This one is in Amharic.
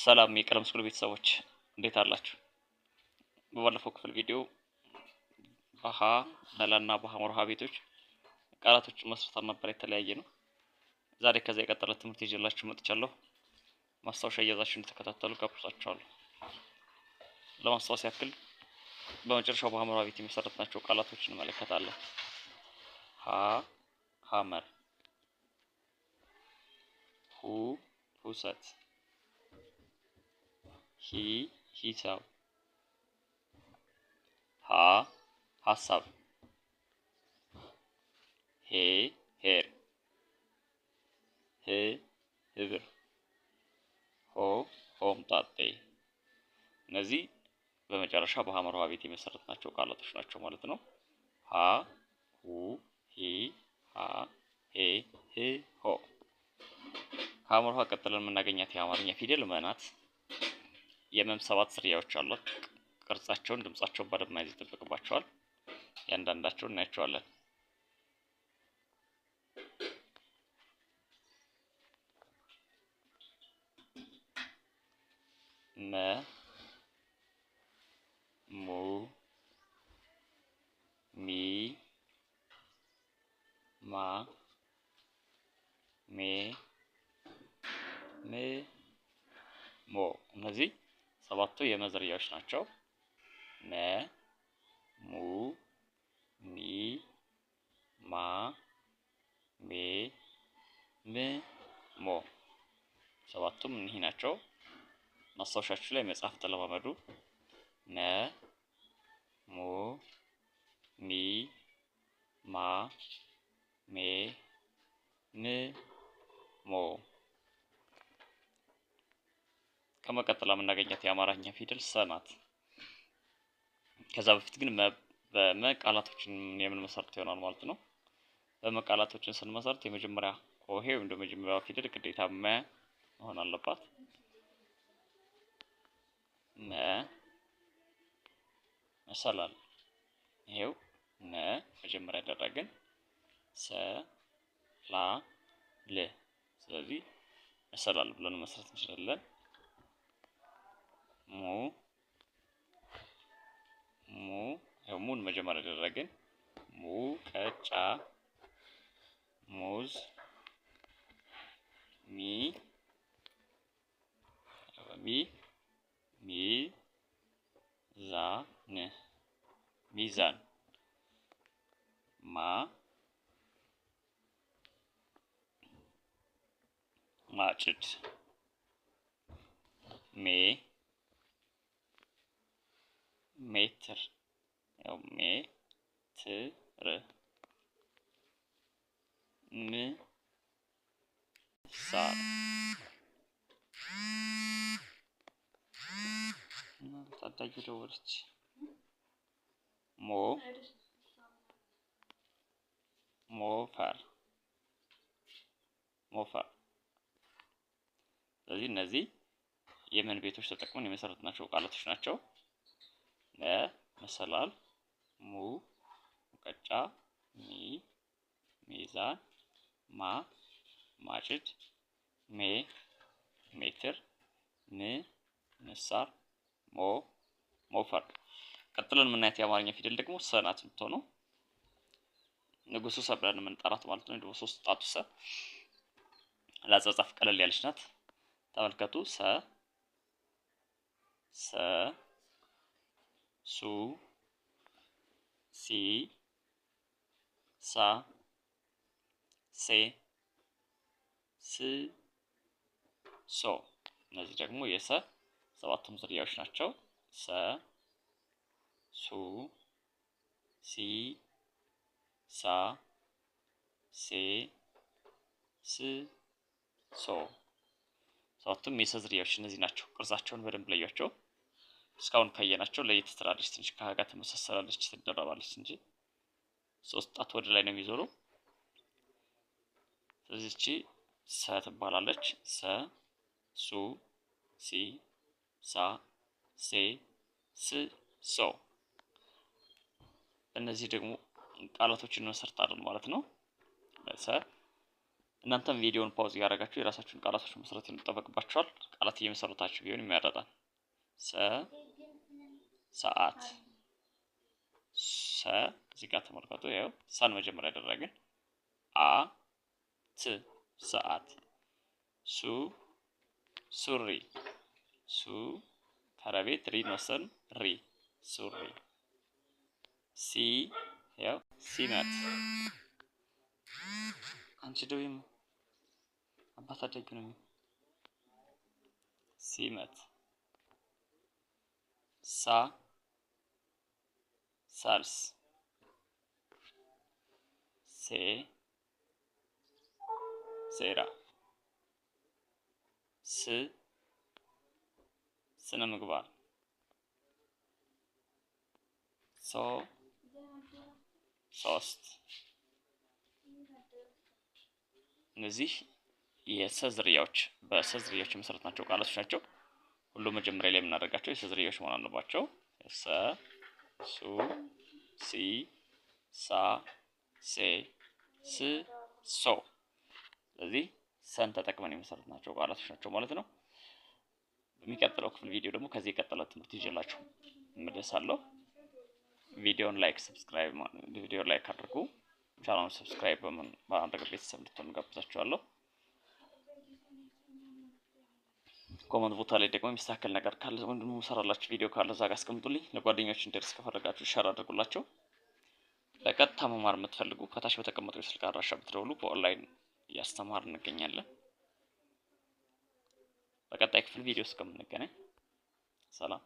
ሰላም የቀለም ስኩል ቤተሰቦች እንዴት አላችሁ? በባለፈው ክፍል ቪዲዮ በሀ በለና በሐመሩ ሐ ቤቶች ቃላቶችን መስርተን ነበር፣ የተለያየ ነው። ዛሬ ከዛ የቀጠለ ትምህርት ይዤላችሁ መጥቻለሁ። ማስታወሻ እያዛችሁ እንድትከታተሉ ጋብዛችኋለሁ። ለማስታወስ ያክል በመጨረሻው በሐመሩ ሐ ቤት የመሰረትናቸው ቃላቶች እንመለከታለን። ሀ ሐመር፣ ሁ ሁሰት፣ ሂ ሂሳብ፣ ሃ ሀሳብ፣ ሄ ሄር፣ ህ ህብር፣ ሆ ሆምጣጤ። እነዚህ በመጨረሻ በሐመሩ ሐ ቤት የመሰረትናቸው ቃላቶች ናቸው ማለት ነው። ሀ ሁ ሂ ሃ ሄ ህ ሆ። ከሐመሩ ሐ ቀጥለን የምናገኛት የአማርኛ ፊደል መ ናት። የመም ሰባት ዝርያዎች አሏት። ቅርጻቸውን፣ ድምጻቸውን በደንብ መያዝ ይጠበቅባቸዋል። እያንዳንዳቸውን እናያቸዋለን። መ ሙ ሚ ማ ሜ ም ሞ። እነዚህ ሰባቱ የመ ዝርያዎች ናቸው። መ ሙ ሚ ማ ሜ ም ሞ። ሰባቱም እኒህ ናቸው። ማስታወሻችሁ ላይ መጽሐፍ ተለማመዱ። መ ሙ ሚ ማ ሜ ም ሞ። ከመቀጠል የምናገኛት የአማርኛ ፊደል ሰ ናት። ከዛ በፊት ግን በመ ቃላቶችን የምንመሰርት ይሆናል ማለት ነው። በመ ቃላቶችን ስንመሰርት የመጀመሪያ ሆሄ ወይም ደግሞ የመጀመሪያው ፊደል ግዴታ መ መሆን አለባት። መ መሰላል። ይሄው መ መጀመሪያ ያደረግን ሰ ላ ል። ስለዚህ መሰላል ብለን መስራት እንችላለን። ሙ ሙ ይኸው ሙን መጀመሪያ ያደረግን ሙቀጫ ሙዝ ሚ ሚ ሚዛን ሚዛን ማ ማጭድ ሜ ሜትር ያው ሜትር ም ሳር ታዳጊ ደወለች። ሞ ሞፈር ሞፈር። ስለዚህ እነዚህ የመን ቤቶች ተጠቅመን የመሰረትናቸው ቃላቶች ናቸው። መ መሰላል፣ ሙ ሙቀጫ፣ ሚ ሚዛን፣ ማ ማጭድ፣ ሜ ሜትር፣ ም ምሳር፣ ሞ ሞፈር። ቀጥለን የምናያት የአማርኛ ፊደል ደግሞ ሰ ናት የምትሆነው። ንጉሱ ሰ ብለን የምንጠራት ማለት ነው። ደግሞ ሶስት ጣቱ ሰ ለአጻጻፍ ቀለል ያለች ናት። ተመልከቱ። ሰ ሰ ሱ ሲ ሳ ሴ ስ ሶ። እነዚህ ደግሞ የሰ ሰባቱም ዝርያዎች ናቸው። ሰ ሱ ሲ ሳ ሴ ስ ሶ። ሰባቱም የሰ ዝርያዎች እነዚህ ናቸው። ቅርጻቸውን በደንብ ለያቸው። እስካሁን ካየናቸው ለየት ትላለች፣ ትንሽ ከሀ ጋር ትመሳሰላለች፣ ትደረባለች እንጂ ሶስት ጣት ወደ ላይ ነው የሚዞሩ። ስለዚህ እቺ ሰ ትባላለች። ሰ ሱ ሲ ሳ ሴ ስ ሶ። እነዚህ ደግሞ ቃላቶችን እንመሰርታለን ማለት ነው። በሰ እናንተም ቪዲዮውን pause እያደረጋችሁ የራሳችሁን ቃላቶች መመስረት ይጠበቅባችኋል። ቃላት እየመሰረታችሁ ቢሆን ይመረጣል። ሰ ሰዓት፣ ሰ እዚህ ጋር ተመልከቱ። ያው ሰን መጀመሪያ ያደረግን፣ አ ት ሰዓት። ሱ ሱሪ፣ ሱ ከረቤት ሪን ወሰን ሪ ሱሪ። ሲ ያው ሲመት፣ አንቺ ደውይም አባት አደግ ነው። ሲመት። ሳ ሳልስ፣ ሴ ሴራ፣ ስ ስነ ምግባር፣ ሶ ሶስት። እነዚህ የሰ ዝርያዎች በሰ ዝርያዎች የመሰረትናቸው ቃላቶች ናቸው። ሁሉም መጀመሪያ ላይ የምናደርጋቸው የሰ ዝርያዎች መሆን አለባቸው። ሰ፣ ሱ፣ ሲ፣ ሳ፣ ሴ፣ ስ፣ ሶ። ስለዚህ ሰን ተጠቅመን የመሰረትናቸው ቃላቶች ናቸው ማለት ነው። በሚቀጥለው ክፍል ቪዲዮ ደግሞ ከዚህ የቀጠለ ትምህርት ይዤላችሁ እመለሳለሁ። ቪዲዮን like subscribe ቪዲዮ like አድርጉ። ቻናሉን subscribe በማድረግ ቤተሰብ እንድትሆኑ ጋብዛችኋለሁ። Comment ቦታ ላይ ደግሞ የሚስተካከል ነገር ካለ ወይም ደግሞ ሰራላችሁ ቪዲዮ ካለ እዛ ጋር አስቀምጡልኝ። ለጓደኞች እንዲደርስ ከፈለጋችሁ share አድርጉላቸው። በቀጥታ መማር የምትፈልጉ ከታች በተቀመጠው የስልክ አድራሻ ብትደውሉ በኦንላይን እያስተማርን እንገኛለን። በቀጣይ ክፍል ቪዲዮ እስከምንገናኝ ሰላም።